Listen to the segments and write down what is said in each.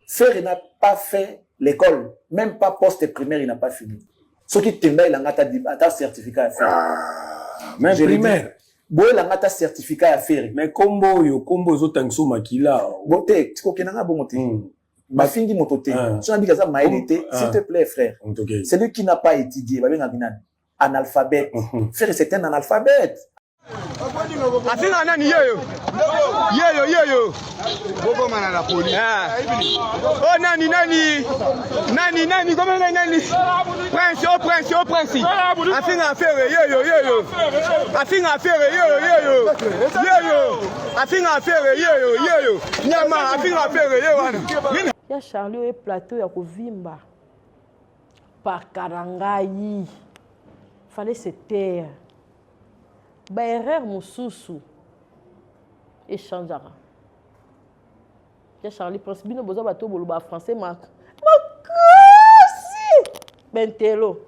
Ferre n'a pas fait l'école, même pas poste primaire, il n'a pas fini. Soki Temba elanga ata ata certificat ya Ferre. Ah, mais primaire. Boyelanga ata certificat ya Ferre. Mais kombo oyo, kombo ezotangisa makila. Bo te, tikokenda nga bongo te. Bafingi moto te. Ah. Soki nabiki aza mayele te, Ah. s'il te plaît frère. Okay. Celui qui n'a pas étudié, babengaki nani? Analphabète. Ferre c'est un analphabète. Afinga nani yeyo yeyo yeyo bobomana na poli oh nani nani nani nani koma nani nani prince oh prince oh prince afinga afere yeyo yeyo afinga afere yeyo yeyo yeyo afinga afere yeyo yeyo nyama afinga afere ye wana ya Charlie oye plateau ya kovimba paka na ngai fallait se taire. Ba erreur mosusu echangeaka. Ya Charlie Prince, bino boza bato boloba français makasi bentelo.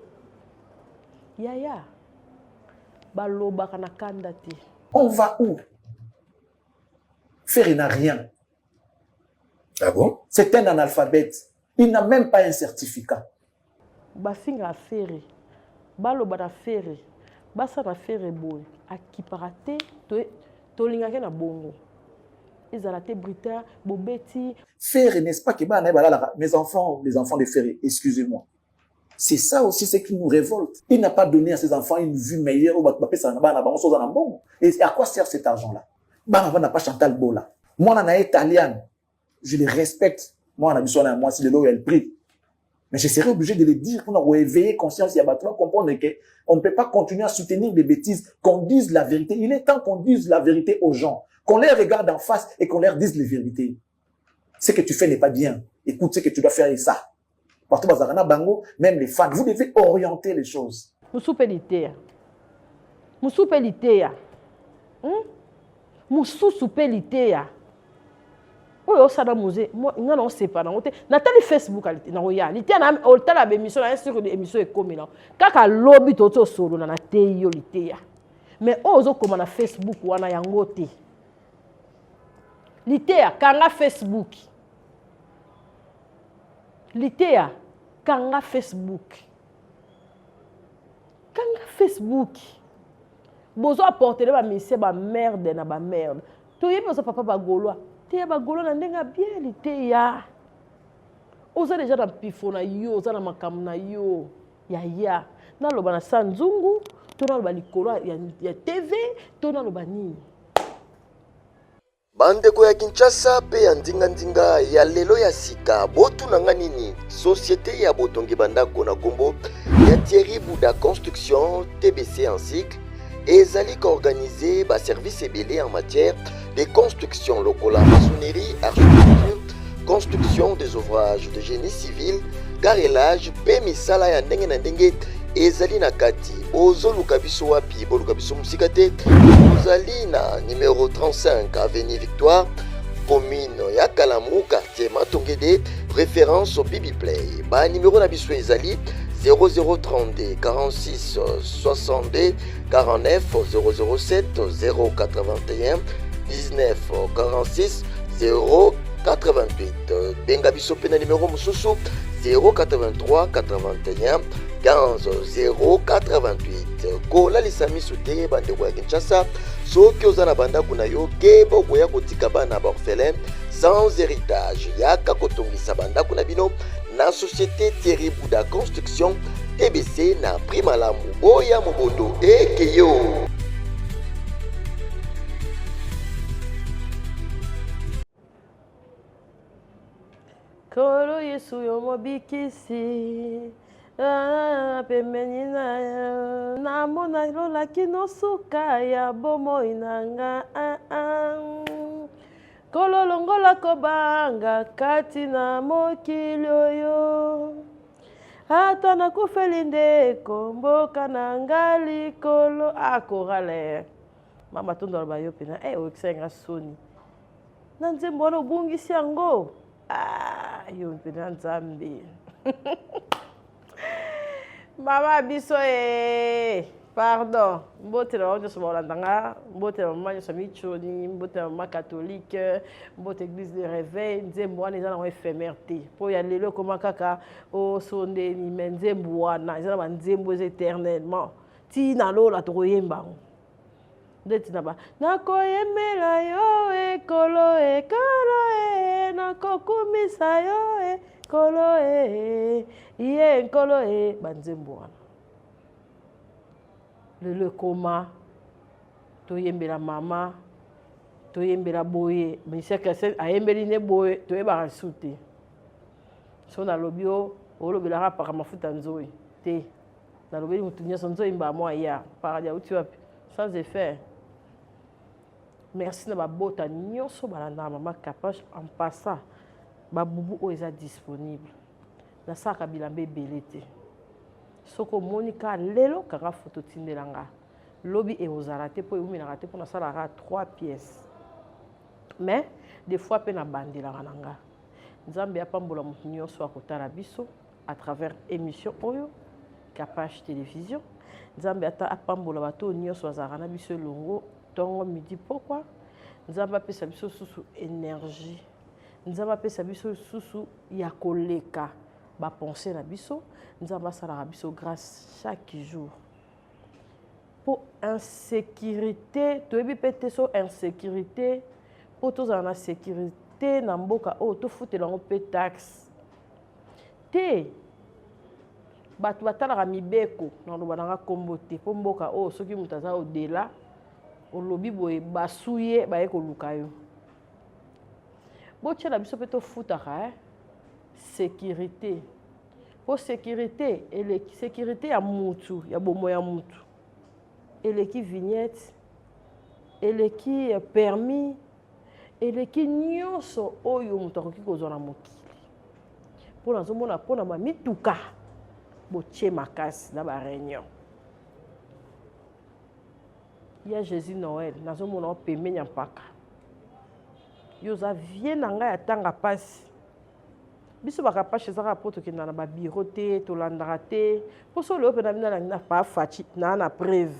Yaya, balobaka na kanda te. On va où? Ferre n'a rien. Ah bon? C'est un analphabète. Il n'a même pas un certificat. Bafingaka Ferre, baloba na Ferre, basala na Ferre boye, akipaka te, tolingaka ye na bongo. Ezala te Britain, bobeti. Ferre, n'est-ce pas que bana na ye balalaka, mes enfants, les enfants de Ferre, excusez-moi. C'est ça aussi ce qui nous révolte. Il n'a pas donné à ses enfants une vue meilleure oyo bato bapesaka na bana na bango soki oza na mbongo. Et à quoi sert cet argent-là? Bana bana pas Chantal Bola. Mwana na ye Taliane, je le respecte. Mwana na biso wana ya mwasi lelo oyo elle prie. Mais je serais obligé de le dire pour éveiller conscience ya bato ba comprendre que on ne peut pas continuer à soutenir des bêtises, qu'on dise la vérité. Il est temps qu'on dise la vérité aux gens, qu'on les regarde en face et qu'on leur dise les vérités. Ce que tu fais n'est pas bien. Écoute ce que tu dois faire et ça. Partout bazalaka na bango, même les fans, vous devez orienter les choses. Mosusu mpe liteya. Mosusu mpe liteya. Mosusu mpe liteya. Oyo osala musée, nga na osepa nango te. Natali Facebook nakoya. Liteya na otala ba émission na sur émission ekomi na. Kaka lobi to to solo na teyi yo liteya. Mais oyo ozokoma na Facebook wana yango te. Liteya kanga Facebook. Liteya kanga Facebook. Kanga Facebook. Bozo apporter ba musiciens ba merde na ba merde. Toyebi oza papa ba Gaulois. Teya ba Gaulois na ndenge ya bien liteya. Oza deja na mpifo na yo, oza na makambo na yo. Yaya, naloba na sa nzungu, to naloba likolo ya, ya TV, to naloba nini? Bandeko ya Kinshasa pe ya nzinga-nzinga ya lelo ya sika, botuna nga nini? Societe ya botongi ba ndako na kombo ya Thierry Bouda Construction TBC en cycle ezali ko organiser ba services ebele en matière de construction lokola maçonnerie, architecture, construction des ouvrages de génie civil, carrelage pe misala ya ndenge na ndenge ezali na kati. Bozoluka biso wapi? Boluka biso mosika te, tozali na numero 35 avenue Victoire, commune ya Kalamu, quartier Matongede, référence Bibi Play. Ba numero na biso ezali 0032 46 62 49 007 081 19 46 088. Benga biso pe na numero mosusu 083 81 15 088. Kolalisa miso te bandeko ya Kinshasa, soki oza na bandako na yo keba okoya kotika bana ba orphelin sans héritage. Yaka kotongisa bandako na bino na société Thierry Bouda Construction TBC na prix malamu. Boya mobondo ekeyo. Nkolo Yesu yo mobikisi ah, pembeni na yo namona lola kino suka ya bomoi na nga ah, ah. Nkolo longola kobanga kati na mokili oyo ata nakufeli ndeko mboka na nga likolo. Ah, chorale mama tondo aloba yo mpena eh, oyokisaki nga soni na nzembo wana obungisi yango. Ah, yo mpena Nzambe mama biso e. Pardon, mbote na bango nyonso bakolanda nga, mbote na mama nyonso ya michoni, mbote na mama catholique, mbote église de réveil, nzembo wana eza nango éphémère te. Po ya lelo ekoma kaka osondeni, mais nzembo wana eza na banzembo eza éternellement. Ti na lola tokoyemba yango. Ndeti na ba nakoyembela yo ekolo ekolo e nakokumisa yo ekolo e ye nkolo e banzembo wana. Lelo ekoma toyembela mama toyembela boye monsieur Christian ayembeli ne boye toyebaka lisusu te so nalobi yo olobelaka paka mafuta nzoi te nalobeli motu nyonso nzoi mbaa mwa ya paradis auti wapi sans effet. Merci na babota nyonso balandaka mama Kapash en passant babubu oyo eza disponible. Nasalaka bilamba ebele te. Soki omoni ka lelo kanga foto tindela nga. Lobi ekozala te mpo ewumelaka te mpo nasalaka 3 pièces. Mais des fois mpe nabandelaka na nga. Nzambe apambola moto nyonso akotala biso à travers émission oyo Kapash Télévision. Nzambe ata apambola bato oyo nyonso bazalaka na biso elongo ntongo midi pokwa. Nzambe apesa biso susu énergie. Nzambe apesa biso susu ya koleka ba pensée na biso. Nzambe asalaka biso grâce chaque jour. Po insécurité, toyebi pe te so insécurité, po tozala na sécurité na mboka oyo tofutela yango pe taxe. Te bato batalaka mibeko, naloba nanga kombo te, po mboka oyo soki moto aza au-delà, olobi boye basu ye baye koluka yo. Botiela biso pe tofutaka, sécurité. Po sécurité eleki, sécurité ya mutu, ya bomo ya mutu. Eleki vignette, eleki permis, eleki nyonso oyo mutu akoki kozwa na mokili. Po nazomona po na ba mituka botie makasi na ba réunion. Ya Jésus Noël, nazomona o pembeni ya mpaka. Yo oza vie na ngai ya tanga pasi. Biso bakapache ezaka po tokenda na ba bureau te, tolandaka te. Po so leo pe na bina na pa faci na na preuve.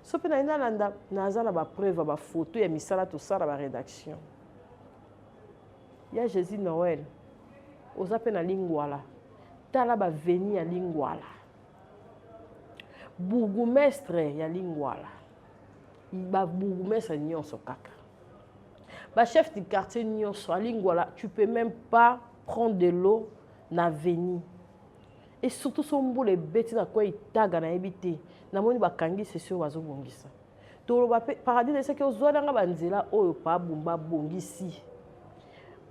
So pe na ina landa naza na ba preuve ba photo ya misala tosala ba rédaction. Ya Jésus Noël, oza pe na lingwala. Tala ba veni ya lingwala. Bourgmestre ya lingwala. Ba bourgmestre nyonso kaka. Ba chef du quartier nyonso à Lingwala, tu peux même pas prendre de l'eau na veni. Et surtout so mbula ebeti na kwa itaga na yebi te. Namoni bakangi session bazobongisa. Toloba pe paradis na seki ozwa nanga ba nzela oyo pa bumba bongisi.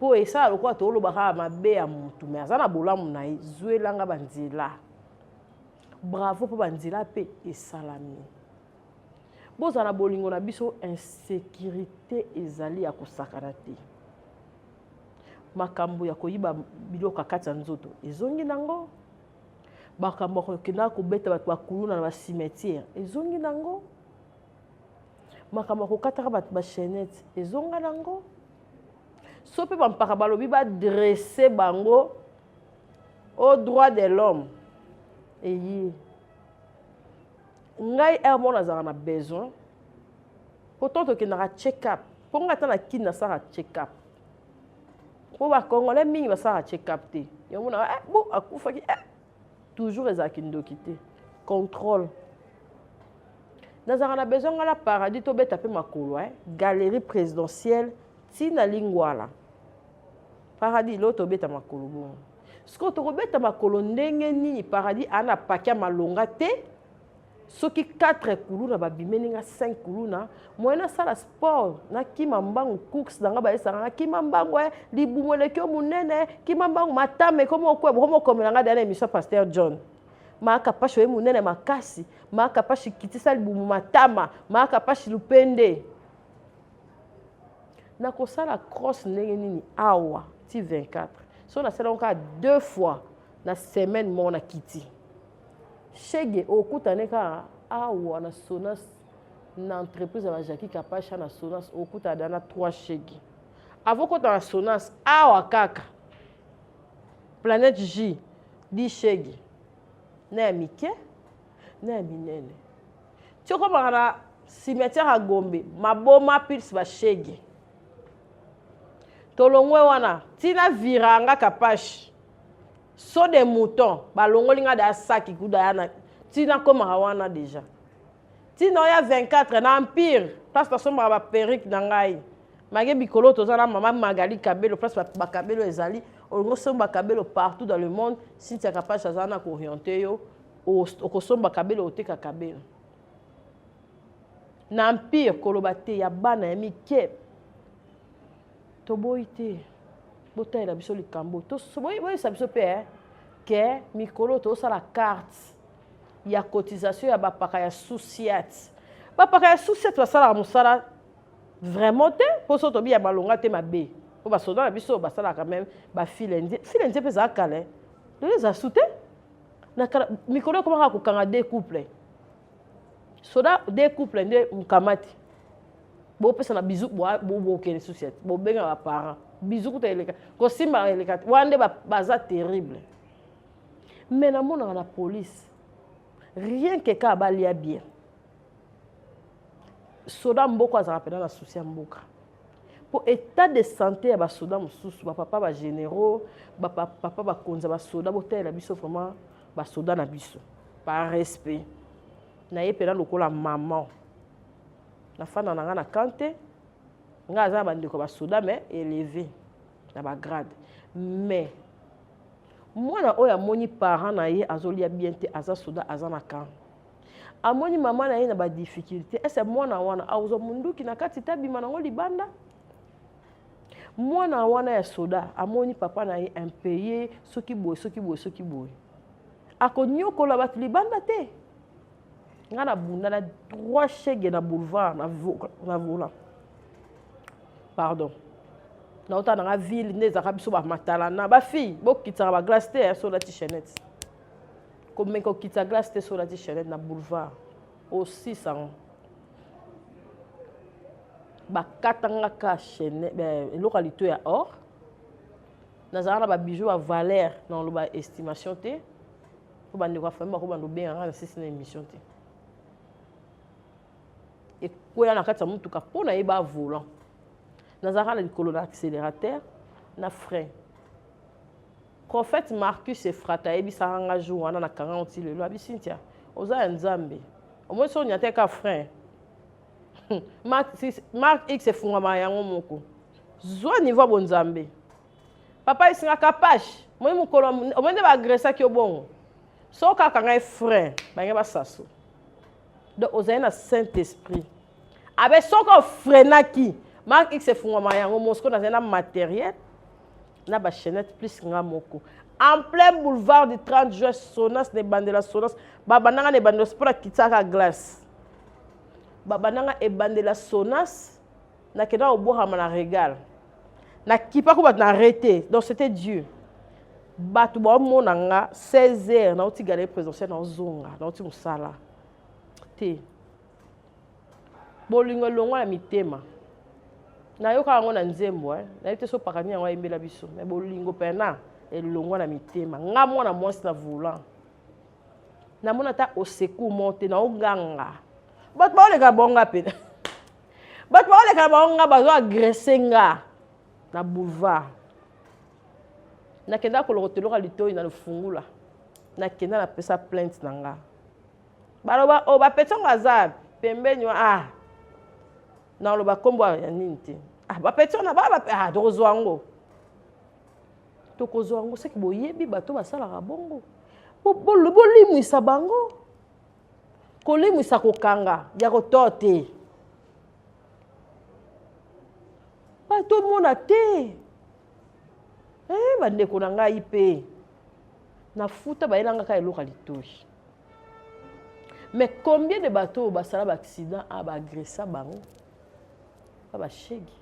Po esala lokola toloba kaka mabe ya mutu mais aza na bolamu na ye, zwelanga ba nzela. Bravo po ba nzela pe esalami. Bozala na bolingo na biso, insécurité ezali ya kosakana te. Makambo ya koyiba biloko ya kati ya nzoto ezongi nango. Makambo ya kokenda kobeta bato bakuluna na ba cimetière ezongi nango. Makambo ya kokataka bato ba chaînette ezonga nango. So pe bampaka balobi ba dresser bango au droit de l'homme. Eye. Ngai heure moko nazalaka na besoin po tant tokendaka check up po ngai ata na kini nasalaka check up po ba congolais mingi basalaka check up te yango na bo akufaki toujours ezalaki ndoki te contrôle nazalaka na besoin ngai na paradis tobeta pe makolo galerie présidentielle tina lingwala paradis lo tobeta makolo bongo sikoyo tokobeta makolo ndenge nini paradis ana pakia malonga te soki 4 kuluna babimeli nga 5 kuluna moyen nasala sport nakima mbangu course na nga bayesaka nga kima mbangu libumu eleki yo monene kima mbangu matama ekomi okweba okomi okomela nga deya na émission Pasteur John maaka pashi oye monene makasi maaka pashi kitisa libumu matama maaka pashi lupende nakosala cross ndenge nini awa ti 24 so nasala yango kaka 2 fois na semaine moko na kiti shege okutane kaka awa na Sonas na entreprise ya ba Jackie Kapasha na Sonas okutana na 3 shege avant kota na Sonas awa kaka Planète J 10 shege. Na ya mike na ya minene. Ti okomaka na cimetière ya Gombe, maboma pils bashege. Tolongwe wana tina viranga kapashi saut de mouton balongoli nga da saki kuda ya na tina komaka wana deja. Tina oya 24 na empire place nasombaka ba perruque na ngai. Mage bikolo toza na mama Magali Kabelo place ba Kabelo ezali olingo somba Kabelo partout dans le monde Cynthia Kapash aza na ko orienter yo okosomba Kabelo oteka Kabelo na empire koloba te ya bana ya mike toboyi te botalela biso likambo boyebisa biso mpe eh, ke mikolo tozosala carte ya cotisation ya bapaka ya sous-ciat bapaka ya sous-ciat basalaka mosala vraiment te mpo so tobi ya malonga te mabe mpo basoda na biso basalaka meme bafile ndie file ndie mpe ezala kala eh. lelo eza su te na kala mikolo ekomaka kokanga deux couple soda deux couple nde mokamati bopesa na bizu bokende susi te bobenga baparent bizu kuta eleka kosimba eleka te wana nde baza terrible mais namonaka na police rien que kaka balia bien soda mboko azalaka mpena na susi ya mboka mpo état de santé ya basoda mosusu bapapa bagénéraux bapapa bakonzi ya basoda botalela biso vraiment basoda na biso par respect na ye mpena lokola maman nafanda na ngai na camp te ngai aza na bandeko ya basoda mais élevé na bagrade mais mwana oyo amoni parent na ye azolia bien te aza soda aza na camp amoni mama na ye na badifficulté ese mwana wana akozwa munduki na kati te abima nango libanda mwana wana ya soda amoni papa na ye impayé soki boye soki boye soki boye akonyokola bato libanda te ngai nabunda na trois shege na boulevard na volant pardon nauta nanga ville nde ezalaka biso bamatalana bafille bokitisaka baglace te ya soda ti chainette komeka okitisa glace te soda ti chainette na boulevard osisa yango bakatanga ka chaîne eloko ya lito ya or nazalaka na babijou ba valeur na oloba estimation te mpo bandeko ya famille bakobanda obenga ngai na sisi na émission te ekweya na kati ya motuka mpo na ye ba volant nazalaka na likolo na accélérateur na frein prophète Marcus Efrata ayebisaka nga jour wana nakanga ngo ti lelo abi Cynthia oza ya Nzambe omoni soki onyata ka frein Mark, Mark X efungwamaka yango moko zwa niveau ya bonzambe papa esinga kapash omoni mokolo omoni nde baagresaki yo bongo soki kaka ngai frein bange basaso donc ozali na saint esprit abe soki ofrenaki Mark X efungwamaka yango mosiko nazali na matériel na ba chaînette plus nga moko en plein boulevard du 30 juin sonas na ebandela sonas babandanga na ebandela mpo nakitisaka glace babandanga ebandela sonas nakenda kobwakama na regal nakipako bato na arrêté donc c'était dieu bato baomona nga 16 heures nauti galerie présidentielle naozonga nauti mosala te Bolingo elongwa na mitema. Nayoka yango na nzembo eh. Nayebi te so pakani yango ayembela biso. Mais bolingo pena elongwa na mitema. Nga mwana mwasi na volant. Namona ata au secours moko te naoganga. Bato baoleka bango nga pena. Bato baoleka bango nga bazo agresse nga na boulevard. Nakenda kolokota eloko ya litoyi na lofungula. Nakenda napesa plainte na nga. Baloba oh ba petit yango aza pembeni ah naloba kombo ya nini te ah ba petit wana ba ba ah tokozwa yango tokozwa yango soki boyebi bato basalaka bongo bolimwisa bango kolimwisa kokanga ya koto te batomona te eh, bandeko na ngai mpe nafuta bayelanga kaka eloko ya litoi Mais combien de bateaux basala ba accident a ba agressa bango? Ba ba shegi.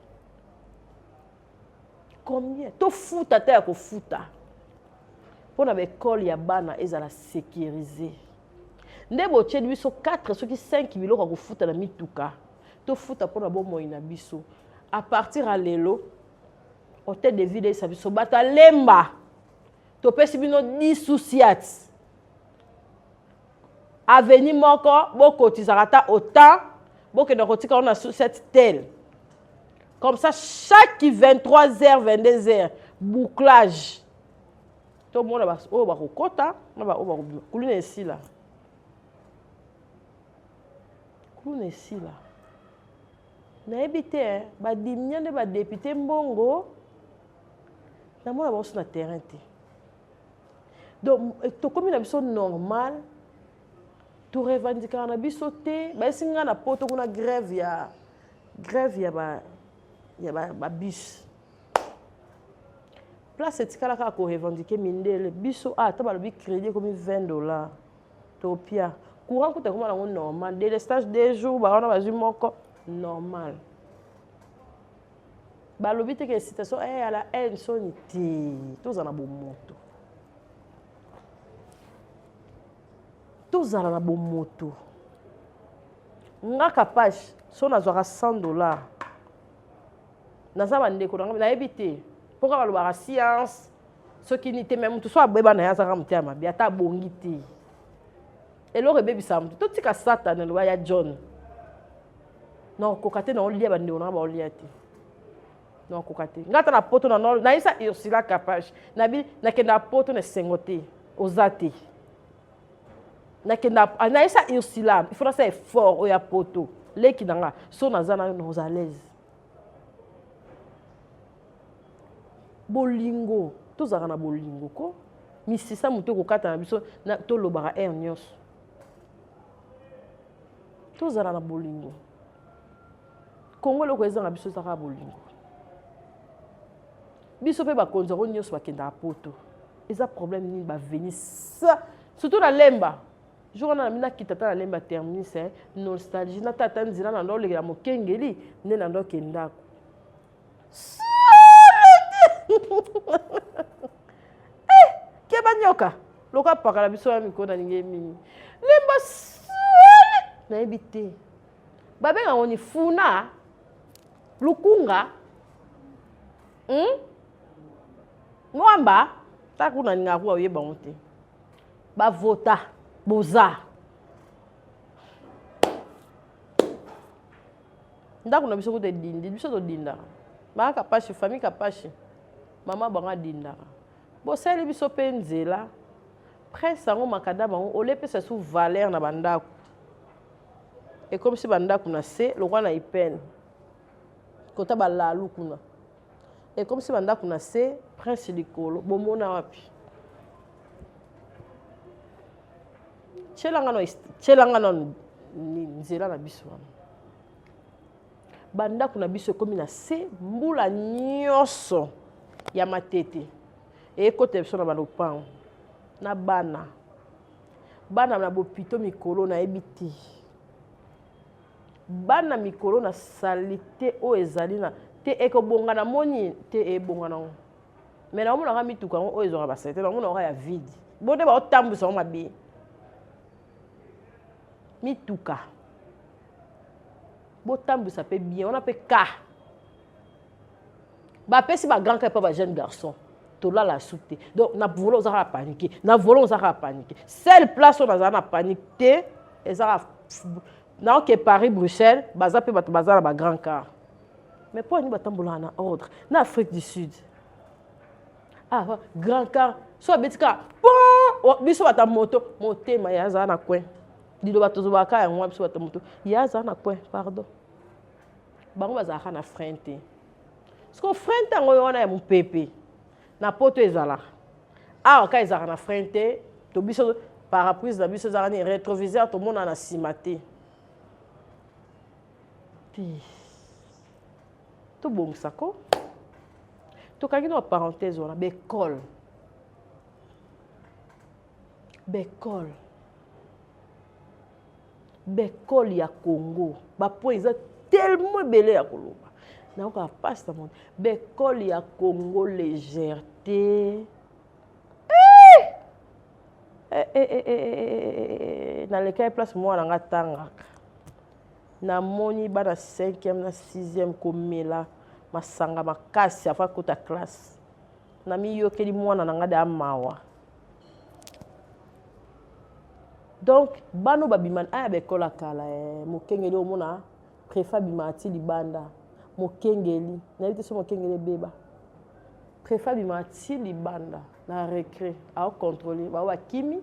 Combien? To futa ta ya ko futa. Pona ba école ya bana ezala sécurisée. Nde botieli biso 4 soki 5 biloko ya kofuta na mituka. Tofuta pona bomoi na biso. À partir ya lelo hôtel de ville eyesa biso bato alemba topesi bino 10 sous-ciat. Avenue moko bokotizaka ata autant bokenda kotika yango na cette tel. Comme ça chaque 23h 22h bouclage. Tomona ba oyo bakokota na ba oyo bakobima. Kuluna esila. Kuluna esila. Nayebi te eh, ba dimia nde ba député mbongo namona bango na terrain te. Donc eh, tokomi na biso normal torevandikaka na biso te bayesi ngai na poto kuna grève ya grève ya ba ya ba, ba bus place etikala kaka korevandike mindele biso ah, ata balobi crédit ekomi 20 dollars topia courant kuta ekoma nango normal délestage deux jours bawana bazwi moko normal balobi te ke citation eh, ya la haine soni te tozala na bomoto tozala na bomoto nga kapache so nazwaka 100 dollar naza bandeko na nga nayebi te mpo kaka balobaka science soki nini te me moto so abeba na ye azaka motema mabe ata abongi te eloko ebebisaka moto totika satana eloba ya john nakokoka te naolia bandeko nanga baolia te nakokoka te ngai ata na poto nayebisa ursula capage nabi nakenda poto na esengo te oza te nakenda ah, nayebisa ursula il faut nasala effort oyo ya poto leki na nga so naza nayo naoza alaise bolingo tozalaka na bolingo ko misisa moto ekokata na biso tolobaka heure nyonso tozala na bolingo kongo eloko ezanga biso ezaka bolingo biso mpe bakonzi yango nyonso bakendaka poto eza problème nini baveni sa surtout na lemba jour wana nami nakita ata na lemba terminus eh, nostalgie na tata nzela na ndo olekela mokengeli nde na ndo okendako eh, keba nyoka loka paka na biso ya mikolo nalingi ye mingi lemba sole nayebi te babenga yango ni funa lukunga hmm? mwamba ta kuna nalingaka kuwa oyeba yango te bavota boza ndako na biso kutu edindi biso todindaka mama kapashi famille kapashi mama bango adindaka bosaleli biso mpe nzela presse yango makadama yango olepesa su valeur na bandako ekomisi bandako na se lokola na ipene kota balalu kuna ekomisi bandako na se prince likolo bomona wapi tyelanga nano nzela na biso wana bandako na biso ekomi na se mbula nyonso ya matete ekotela biso na balopango na bana bana na bopito mikolo nayebi te bana mikolo na salite oyo ezali na te ekobonga na moni te ebonga nango me naomonaka mituka yango oyo ezwaka basalite naomonaka ya vide bo nde baotambwisa yango mabe mituka botambwisa mpe bien wana mpe ka bapesi bagrand ka epa bajeune garçon tolala su te donc na volant oza kaka panike na volant oza kaka panike seule place oyo nazala na panike te ezaka naoke paris bruxelles baza mpe bato baza na bagrand car mais mpo ani batambolaka na ordre na afrique du sud ah grand car so abeti kaka pon biso bata moto motema ye azala na coin liloba tozobaka yango biso bata moto ye azala na coin pardon bango bazalaka na frein te siko frein te yango wana ya mopepe na poto ezalaka awa ka ezalaka na frein te to biso paraprise na biso ezalaka ni rétroviseur tomona na nsima te te tobongisa ko tokangi na parenthèse wana baekole baekole baekole ya congo bapoint eza tellement ebele ya koloba nayoka mpasi na moni baekole ya congo légèreté eh! Eh, eh, eh, eh, eh, eh nalekaki place mwana nga atangaka Namoni bana 5e na 6e komela masanga makasi avant akota classe. Namiyokeli mwana na nga da mawa. Donc bana oyo babima aya ba école ya kala eh, mokengeli omona préfet abimaka ti libanda mokengeli nayebi te so mokengeli ebeba préfet abimaka ti libanda na récré aocontrôle bao bakimi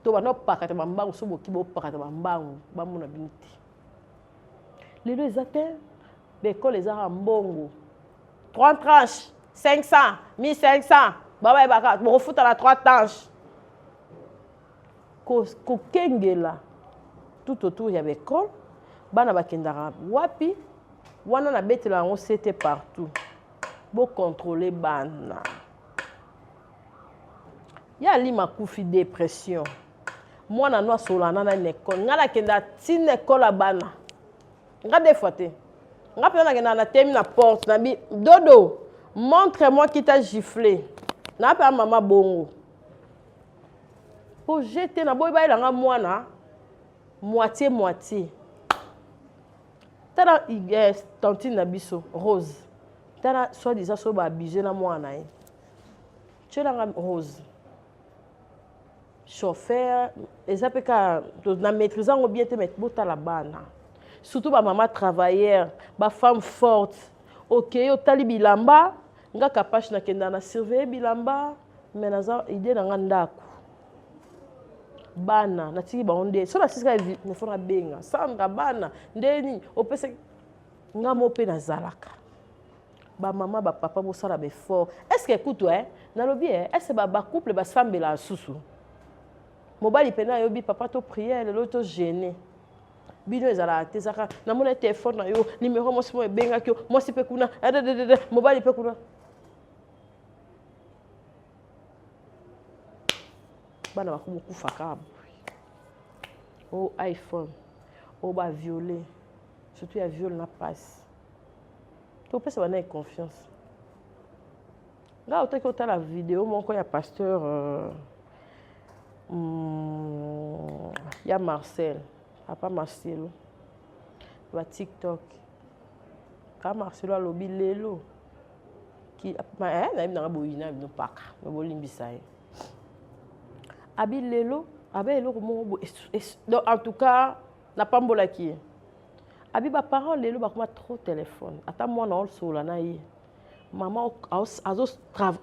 to banda opakata bambangu so boki bopakata bambangu bamona bino te lelo eza te baekole ezaka mbongo 3 tranches 500 1500 babayebaka bokofuta na 3 tranches kokengela tout autour ya baekole bana bakendaka wapi wana nabetela yango sete partout bokontrole bana ya alima akufi depression mwana no asolana na nani na ekole ngai nakenda ti na ekole ya bana nga des fois te nga mpenza nakendaka na temi na porte na bi dodo montre moi qui t'a giflé na mpe mama bongo po jete naboyi bayela nga mwana moitié moitié tala eh, tantine na biso rose tala soit disant so baabuse na mwana na ye tyelanga rose chauffeur eza mpe kaka na maîtrise yango bien te mais botala bana surtout bamama travailleur bafemme forte okei otali bilamba nga kapache nakendaka na surveille bilamba mais naza idée na nga ndako bana natiki bango nde so nasisi kaka nefo nabenga sandra bana nde nini opesaki nga mo mpe nazalaka bamama bapapa bosala baeffort est ce que kutu eh, nalobi eh, est ce que bacouple basambela susu mobali mpena ayobi papa to priere lelo to gene bino ezalaka te ezalaka namona telefone na yo nimero mwasi moko ebengaki yo mwasi mpe kuna eh, mobali mpe kuna bana bakomi kokufa kaka boye o oh, iphone o oh, baviole surtout ya viole na mpasi topesa bana ye confiance ngai otaki otala video moko ya pasteur euh, mm, ya marcel papa marcelo ba tiktok papa marcelo alobi lelo eh, nayebi nanga boyina bino paka me bolimbisa ye abi lelo abe eloko moko donc en tout cas napambolaki ye abi ba parents lelo bakoma trop téléphone ata mwana osolola na ye mama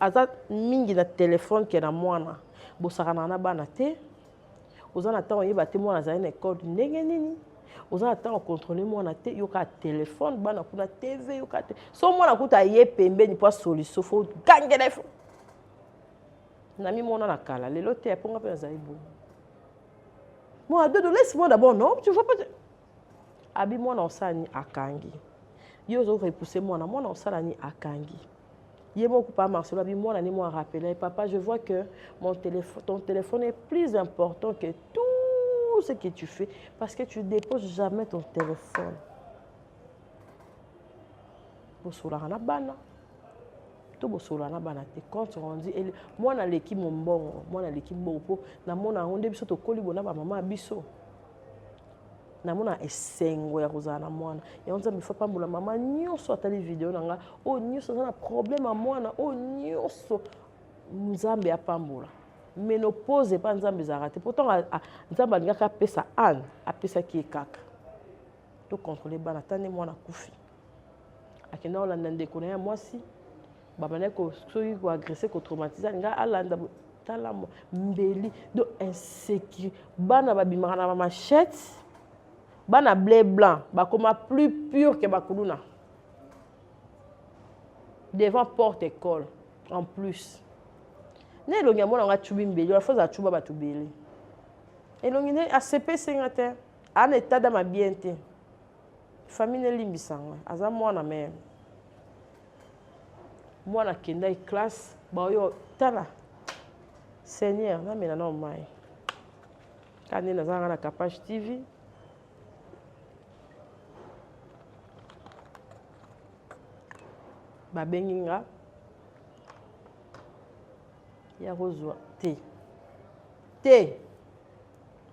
aza mingi na telefone ke na mwana bosakanaka na bana te oza na ntango oyeba te mwana azali na ekole ndenge nini oza na ntango okontrole mwana te yoka telefone bana kuna tv yoka te so mwana kuta aye pembeni mpo asoliso fo gangela fo namimona na kala lelo te mpo nga mpe nazali bongo moi dodo laisse moi d'abord non tu vois pas abi mwana osala nini akangi yo ozo repousser mwana mwana osala nini akangi ye moko pa Marcelo abi mwana ni moi rappelé papa je vois que mon téléphone ton téléphone est plus important que tout ce que tu fais parce que tu déposes jamais ton téléphone bosolaka na bana to bosolola na bana te compte rendu mwana aleki mombongo mwana aleki mbongo mpo namona yango nde biso tokoli bona bamama ya biso namona esengo ya kozala na mwana yango nzambe fo apambola mama nyonso atali video na nga oyo nyonso aza na problème ya mwana oyo nyonso nzambe apambola menopause epa nzambe ezalaka te pourtant nzambe alingaki apesa anne apesaki ye kaka tocontrole bana ata nde mwana akufi akenda kolanda ndeko na ye ya mwasi babandaki soki koagresse kotraumatise alinga alanda tala mbeli donc insécurité bana babimaka na bamachete bana bleu blanc bakoma plus pur ke bakuluna devant porte école en plus na elongi ya mwana nga acubi mbeli wana foza acuba bato bele elongi nde asepesi nga te ana etat dama bien te famille nelimbisa nga aza mwana me mwana akendaki classe baoyo tala seigneur namela nao mai kaka nde naza nga na capage tv babengi nga ya kozwa te te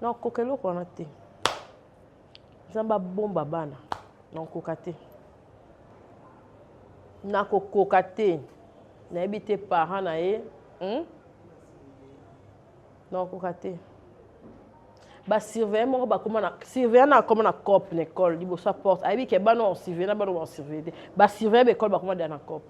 nakoka eloko wana te nzambe abomba bana nakokoka te nakokoka te nayebi te parent na ye hmm? nakokoka te. Basurveillant moko bakoma na surveillant na akoma na cope na école liboso ya porte, ayebi ke bana osurveille na bana baosurveille te. Basurveillant baekole bakoma deya na cope.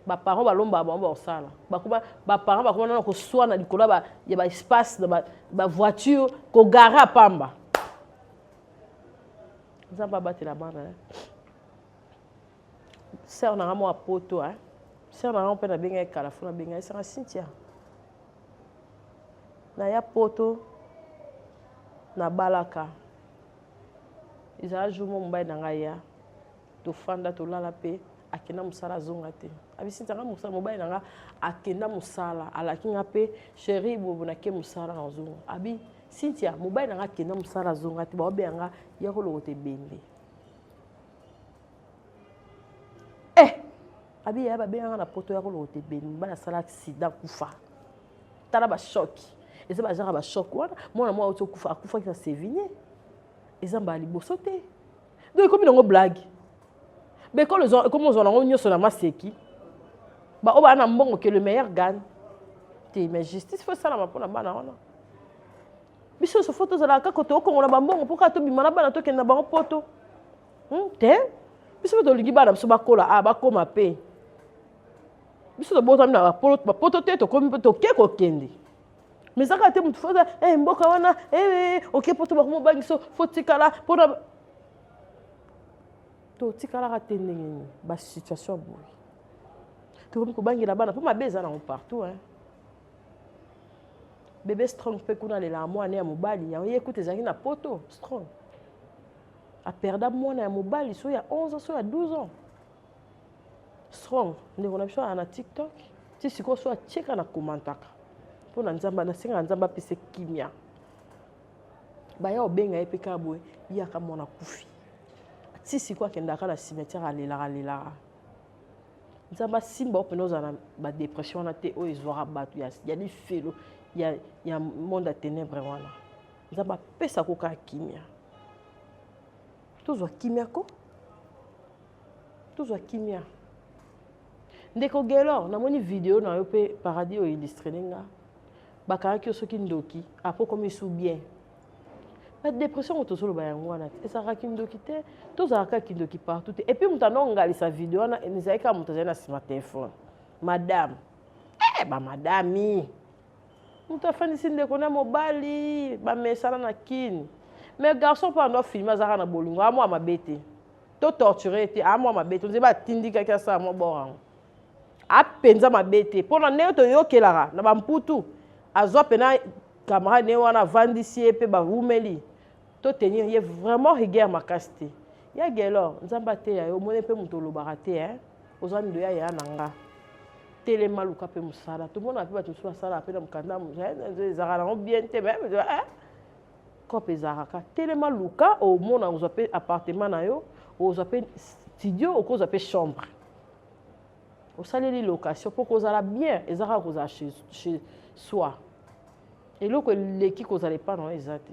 Baparent balombaka bango bakosala, bakoma baparent bakoma nana koswana likolo ya baespace na bavoiture kogare ya pamba. Nzambe abatela bana. Sœur na nga mwa poto, eh. Sœur na nga mpe nabengaki kala fo nabengaki sanga Cynthia naya poto nabalaka. Ezala jour mo mobali na ngai ya tofanda tolala mpe akenda mosala, azonga te. Abi Cynthia nga mosala, mobali na nga akenda mosala, alaki nga mpe chéri bobo nake mosala nazonga. Abi Cynthia, mobali na nga akenda mosala, azonga te, baobeya nga ya kolokota ebembe. Eh, abi yaya, babengaka na poto ya kolokota ebembe, mobali asala accident, kufa. Tala bachoc, eza bagenre bachoc wana. Mwana mwa auti okufa, akufaki na Sévigné, eza mbala liboso te. Donc ekomi nango blague, baekole ekomi ozwa nango nyonso na maseki. Baoyo baa na mbongo, que le meilleur gagne te, mais justice faut esalama mpona bana wana. Biso nyonso faut tozalaka kaka tokongola bambongo mpo kaka tobima na bana, tokende na bango poto te. Biso mpe tolingi bana biso bakola, a bakóma mpe. Biso tobotami na bapoto te, tokomi mpe toke kokende, mais ezaka te. Motu faut mboka wana oke poto, bakomobangiso faut tikala mpona totikalaka te. Ndenge nini basituation boye tokomi kobangela bana mpo mabe eza nango partout, hein? Bébé Strong mpe kuna alelaka mwana ya mobali yango. Ye kuta ezalaki na poto, Strong aperda mwana ya mobali so ya 11 so ya 12 ans. Strong ndeko na biso aya na TikTok ti sikoyo, so atieka na komantaka mpo na Nzambe. Nasengaka Nzambe apesa kimia. Baya obenga ye mpe kaka boye, yaka mwana kufi. Ti sikoyo akendaka na cimetière, alelaka alelaka. Nzambe asimba o mpena ozala na badépression wana te, oyo ezwaka bato ya lifelo ya monde ya ténèbre wana. Nzambe apesa ko kaka kimia, tozwa kimia ko tozwa kimia. Ndeko Gelor, namoni video na yo mpe paradis oyo illustre nga bakangaki yo soki ndoki, apo komi su bien. Badépression ngo tozoloba yango wana te, ezalaka kindoki te, tozalaka kindoki partout te. Et puis moto anongalisa video wana ezalaki kaka moto azali na nsima telefone, madame, eh, bamadami. Moto afandisi ndeko na mobali bamesana na kini, mais garçon mpo ando filme azalaka na bolingo, amwa mabe te, to torture te, amwa mabe te. Nzebe atindikaki asala mwa bor yango, apenza mabe te mpona ndenge toyokelaka na bamputu. Azwa mpena camarade ne wana, avandisi ye mpe bawumeli. Totenir ye vraiment rigueur makasi te. Ya Gelor, Nzambe ateya yo. Omoni mpe moto olobaka te, eh? Oza ndo ya ya na nga. Telema, luka mpe mosala. Tomona mpe bato mosusu basalaka mpe na mokanda, ezalaka nango bien te, mais cope ezalaka kaka. Telema, luka, omona ozwa mpe appartement na yo, ozwa mpe studio, okozwa mpe chambre, osaleli location mpo kozala bien. Eza kaka kozala chez soi, eloko eleki kozala epa na yo eza te,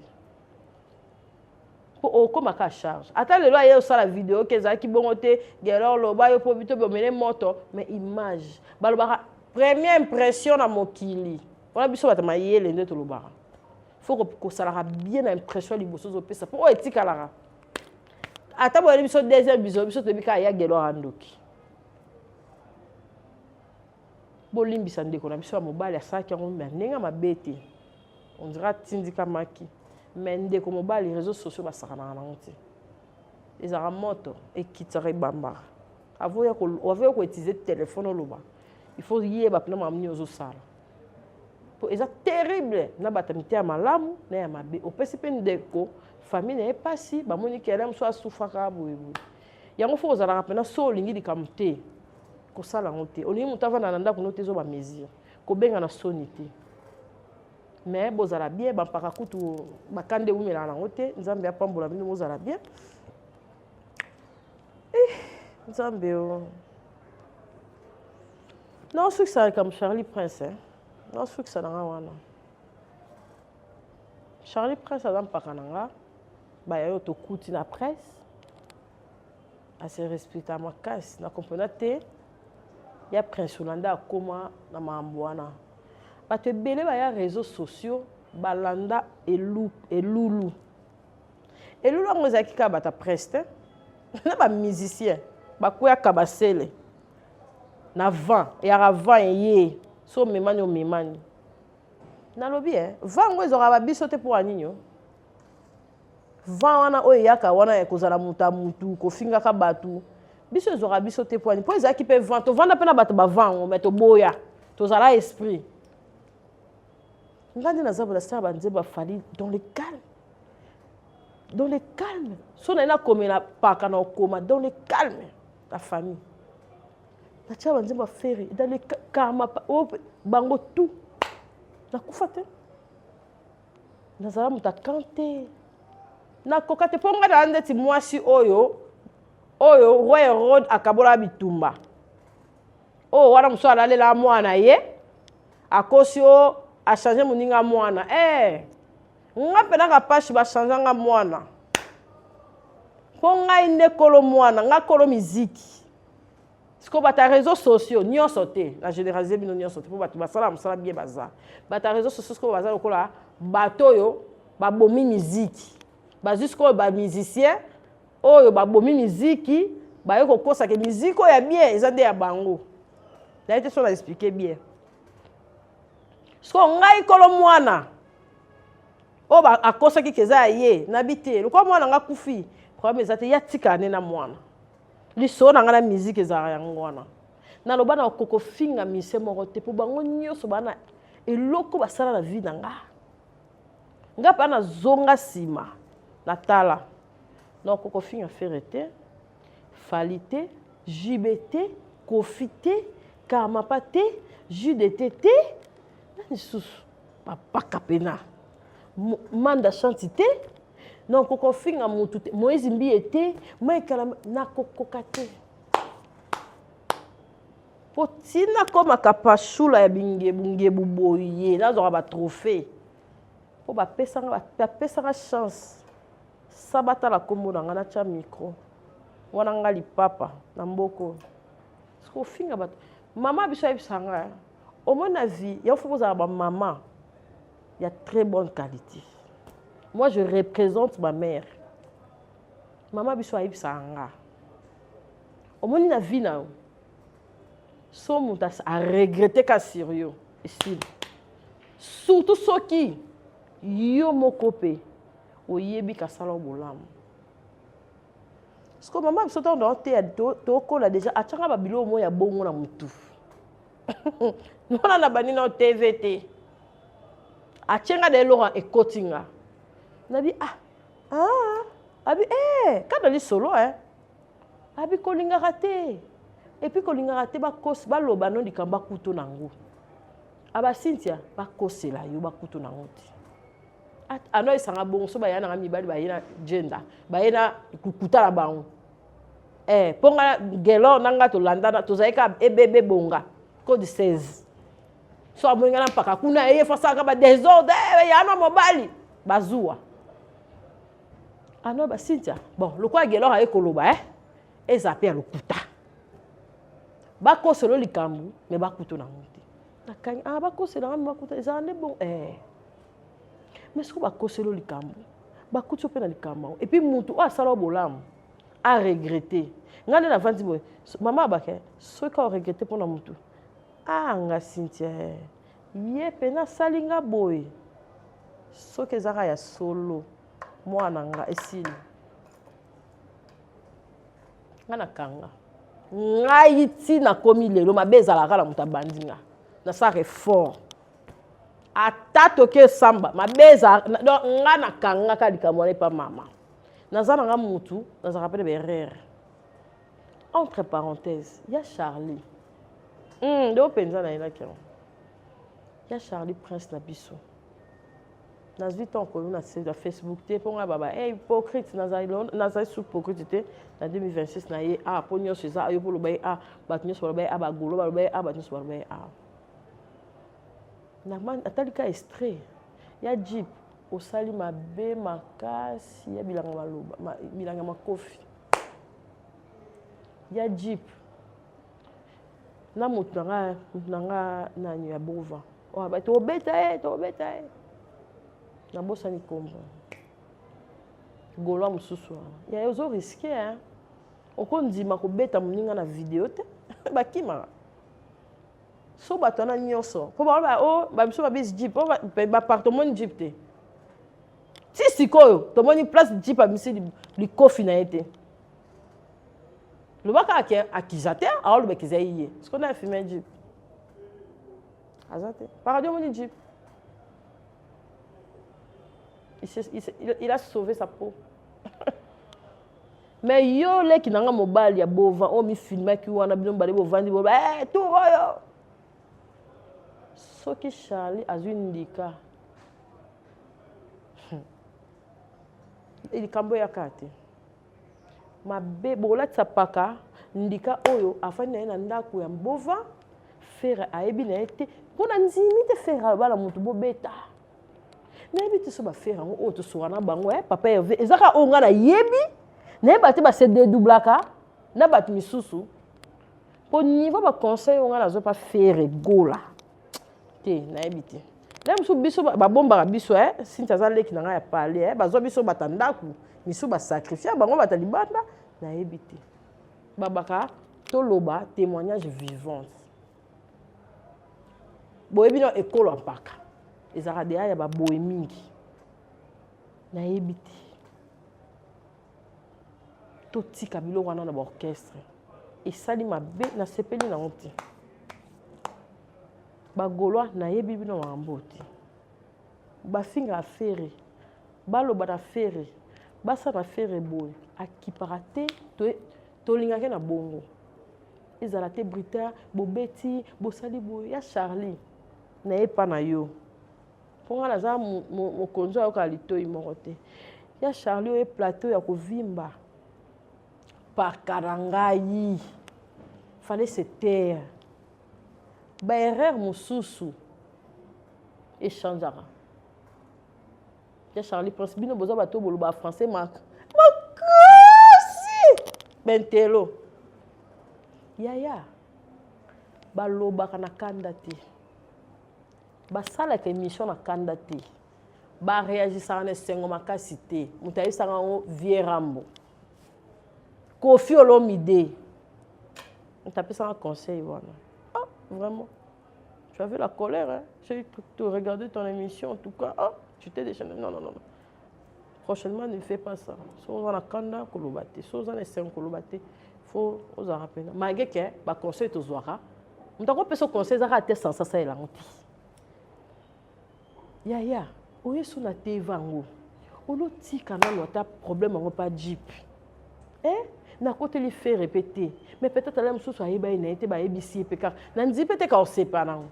mpo okóma ka charge. Ata lelo aye osala video ke ezalaki bongo te. Gelor, loba yo mpo bito bomele moto, mais image balobaka première impression na mokili wana. Biso bato mayele nde tolobaka faut kosalaka bien na impression liboso ozopesa, mpo oyo etikalaka. Ata boyeli biso deuxième biso, biso toyebi kaka ya Gelor andoki. Bolimbisa ndeko na biso ya mobali, asalaki yango na ndenge mabe te, on dirait atindikamaki. Mais ndeko mobali, réseaux sociaux basakanaka nango te, ezalaka moto ekitisaka, ebambaka. Avoya koutiliser telefone oloba, il faut yeba mpena makambo nini ozosala, po eza terrible na bato ya miteya malamu na ya mabe. Opesi mpe ndeko famille na ye mpasi, bamoni kele mosu asufaka boyeboye. Yango faut ozalaka mpena so olingi likambo te, kosala yango te. Olingi moto avanda na ndako no te, ezo bamesure kobenga na soni te. Mais bozala bien, bampaka kutu bakande ewumelaka nango te. Nzambe apambola bino, bozala bien. Eh, Nzambe o naosukisa likambo Charlie Prince, eh? Naosukisa na nga wana. Charlie Prince aza mpaka na nga, baya oyo tokuti na presse, ase respecta makasi. Na comprena te ya Prince Olanda akóma na makambo wana. Bato ebele baya réseaux sociaux. Balanda elu, elulu. Elulu yango ezalaki kaka bato ya presse te na ba musiciens bakweyaka basele na vent, eyaka vent eye so omemani omemani. Nalobi eh, vent yango ezwaka ba biso te mpo ya nini o? Vent wana oyo eyaka wana ya kozala moto ya mutu kofingaka bato, biso ezwaka biso te mpo ya nini? Mpo ezalaki mpe vent, tovanda mpe na bato ba vent yango mais toboya, tozala esprit. Nga nde naza bola sala ba nzembo ya Fally dans le calme. Dans le calme. So na nakomela paka na okoma dans le calme la famille. Natia ba nzembo ya Ferre dans le karma oh, bango tout. Nakufa te. Nazala moto akan te. Nakoka te mpo nga na ndeti mwasi oyo oyo roi Herode akabola bitumba. Oyo wana mosusu alalela mwana ye. Akosi o a changer moninga mwana eh nga mpena kapashi ba changer nga mwana mpo ngai nde kolo mwana nga kolo miziki sikoyo bato ya réseau sociaux nyonso te na généralise bino nyonso te mpo bato basala mosala bien baza bato ya réseau sociaux sikoyo baza lokola bato oyo babomi miziki bazwi sikoyo bamusicien oyo babomi miziki baye kokosa ke miziki oyo ya bien eza nde ya bango. Naye te so na expliquer bien. Siko ngai kolo mwana oyo akosaki ke eza ya ye nabi te lokola mwana nga akufi problème eza te ya tikala nde na mwana. Lisolo na ngai na musique ezalaka yango wana. Naloba na kokofinga mise moko te mpo bango nyonso baa na eloko basala na vie na nga. Nga mpe nazonga nsima natala nakoki kofinga Ferre te, Fally te, JB te, Koffi te, Karmapa te, JDT te, nani lisusu bapaka pena Manda Chanti te, nakoki kofinga mutu te, Moïse Mbiye te, Mike Kalamba nakokoka te. Po tina koma kapashula ya bingebu ngebu boye nazwaka ba trophée po bapesanga bapesanga chance sa batala kombo na nga natya micro wana nga lipapa na mboko siko ofinga bato mama biso ayebisa nga omoni na vie yango fo bozala bamama ya très bonne qualité. Moi je représente ma mère. Mama biso ayebisaka nga omoni na vie na yo so moto aregrete ka sur yo esili surtout soki yo moko mpe oyebi kasala yo bolamu. Siko mama biso ntango naoteya tokola deja atyanga babiloko moko ya bongo na motu wana na bandi nao tv te atyenga da eloko ekoti nga nabi ah ah abi eh kada lisolo eh abi kolingaka te epuis kolingaka te bakosi baloba no likambo bakutu nango aba Cynthia bakosela yo bakutu nango te ano esanga bongo so baya nanga mibali baye na gender baye na kukuta na bango eh mpo nga gelor na nga tolandana tozali kaka ebebe bonga code 16 so amoni nga na mpaka kuna eye fasalaka ba desordre eh, ya na mobali bazuwa ano ba Cynthia bon lokola gelor aye koloba eh eza mpe ya lokuta bakoselo likambo me bakutu nango te nakangi ah bakosela nga me bakuta ezala nde bon eh mais soki bakoselo likambo bakuti yo mpe na likambo yango epuis motu oyo asala yo bolamu aregrete ngai nde navandi boye mama abake soki aregrete mpo na motu ah nga Cynthia ye mpena asali nga boye soki ezaka ya solo mwana nga esili nga nakanga ngai ti nakomi lelo mabe ezalaka na moto abandi nga nasalaka effort ata toke esamba mabe ezalaka donc nga nakangaka likambo wana epa mama naza na nga mutu nazalaka mpe na baerreur entre parenthèse ya Charlie nde mpenza nayelaki yango ya Charlie Prince na biso nazwi ntango koyo na Facebook te mpo ngai baba hey, hypocrite nazali su hypocrite te na 2026 na ye a mpo nyonso eza yo mpo oloba ye a bato nyonso baloba ye a bagolo baloba ye a bato nyonso baloba ye a natali ka extrait ya jeep osali mabe makasi ya bilanga maloba bilanga makofi ya jeep na moto na nga nani ya bova tobeta ye tobeta ye. Nabosani kombo. Gaulois mosusu wana. Ya ozo risquer hein. Okondima kobeta moninga na video te. Bakimaka. So bato wana nyonso. Po ba ba oh ba biso ba bis jeep, oh ba ba part tomoni jeep te. Ti sikoyo tomoni place jeep abimisi likofi na ye te. Loba kaka ke accusateur aoloba ke ezali ye. Sikoyo na filme jeep. Aza te. Paradis omoni jeep. Il, il, il a sauvé sa peau. Mais yo leki na nga mobali ya bova oyo mifilmaki wana bino mibale bovandi boloba hey, eh, tour oyo soki Charlie azwi ndika likambo eyaka te mabe bokolatisa paka ndika oyo afandi na ye na ndako ya mbova fere ayebi na ye te mpo na ndimi te fere aloba na motu bobeta nayebi te so bafere yango oyo tosoka na bango eh, papa herve eza kaka oyo ngai nayebi nayeba te base dedoublaka na bato misusu mpo niveau baconseil oyo ngai nazwa pa fere gola te nayebi te na mosusu biso babombaka biso eh, sinti aza leki na ngai ya pale eh, bazwa biso bata ndako misusu basakrifia bango bata libanda nayebi te babaka toloba témoignage vivante boyebi no ekolo ya mpaka ezalaka deya ya baboye mingi nayebi te totika biloko wana na baorchestre esali mabe nasepeli nango te bagaulois nayebi bino makambo te bafingaka fere baloba na fere basala na fere boye akipaka te tolingaki na bongo ezala te brita bobeti bosali boye ya charlie na epa na yo mpo ngai naza mokonzi oyo ayokaka litoi moko te ya charlie oye plateau ya kovimba paka na ngai fallait se taire baerreur mosusu echangeaka ya charlie prince bino boza bato boloba français mak makasi bentelo yaya balobaka na kanda te basalaka émission na kanda te bareagisaka na esengo makasi te moto ayebisaka yango vie rambo kofi olomide moto apesaka conseil wana ah vraiment tu avais la colère hein? j'ai regardé ton émission en tout cas ah tu t'es déchaîné non non non prochainement ne fais pas ça so oza na kanda koloba te so oza na esengo koloba te fo ozalaka mpena malgré ke baconseil tozwaka moto akopesa conseil ezaka te sansa asalela yango te yaya oye so na tv yango olotika nano ata problème yango pa jeep eh? nakoteli fere mpe te mais peut-être ala mosusu ayeba ye na ye te bayebisi ye mpe kaka na ndimi mpe te ka osepa nango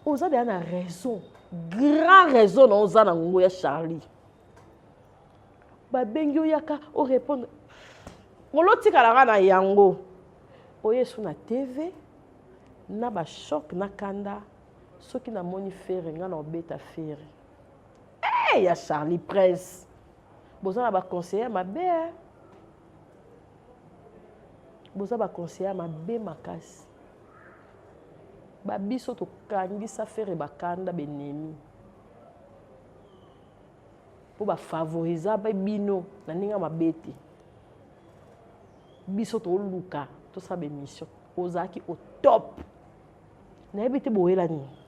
oza deya na raison grand raison na oza na ngo ya charlie babengi oyaka orépondre olotikalaka na yango oye so na tv na bachoc na kanda soki namoni fere ngai na obeta fere hey, ya charlie prince boza na baconseiller mabe eh? boza baconseiller mabe makasi babiso tokangisa fere bakanda benemi mpo bafavorisa mpe bino na ndenge ya mabe te biso toluka tosala baémission ozalaki au top nayebi te boyela nini